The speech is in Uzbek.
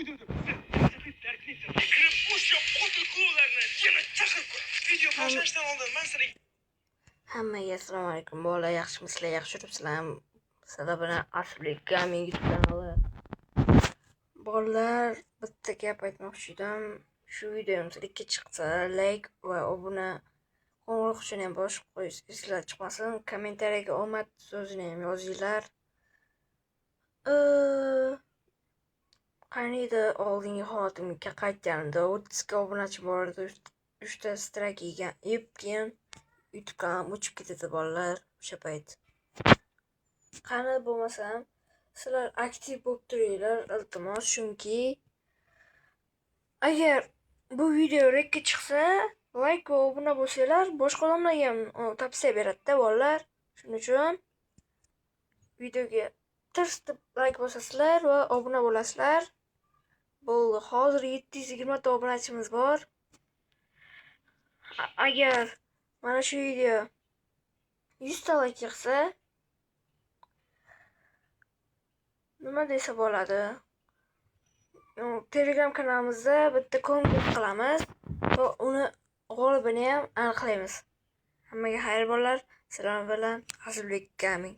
Uydurdim. Siz kirib o'sha qotil klounlarni yana chaqirib ko'r. Video boshlanishidan oldin man sizlarga Hammaga assalomu alaykum, bolalar, yaxshimisizlar, yaxshi yuribsizlarmi? Sizlar bilan Asli Gaming YouTube kanali. Bolalar, bitta gap aytmoqchi edim. Shu videom sizlarga chiqsa, like va obuna, qo'ng'iroqchani ham bosib qo'yish esingizdan chiqmasin. Kommentariyaga omad so'zini ham yozinglar. Qaniydi oldingi holatimga qaytganimda 30 ga obunachi bor edi, 3 ta strayk yegan, yeb, keyin YouTube kanalim o'chib ketadi, bolalar, o'sha payt. Qani bo'lmasam, sizlar aktiv bo'lib turinglar, iltimos, chunki agar bu video rekka chiqsa, like va obuna bo'lsanglar, boshqa odamlarga ham tavsiya beradi-da, bolalar. Shuning uchun videoga tirs deb like bosasizlar va obuna bo'lasizlar. Bo'ldi. Hozir 720 ta obunachimiz bor. Agar mana shu video 100 ta like yig'sa, nima desa bo'ladi? Telegram kanalimizda bitta konkurs qilamiz va uni g'olibini ham aniqlaymiz. Hammaga xayr, bolalar. Sizlar bilan Asilbek Gaming.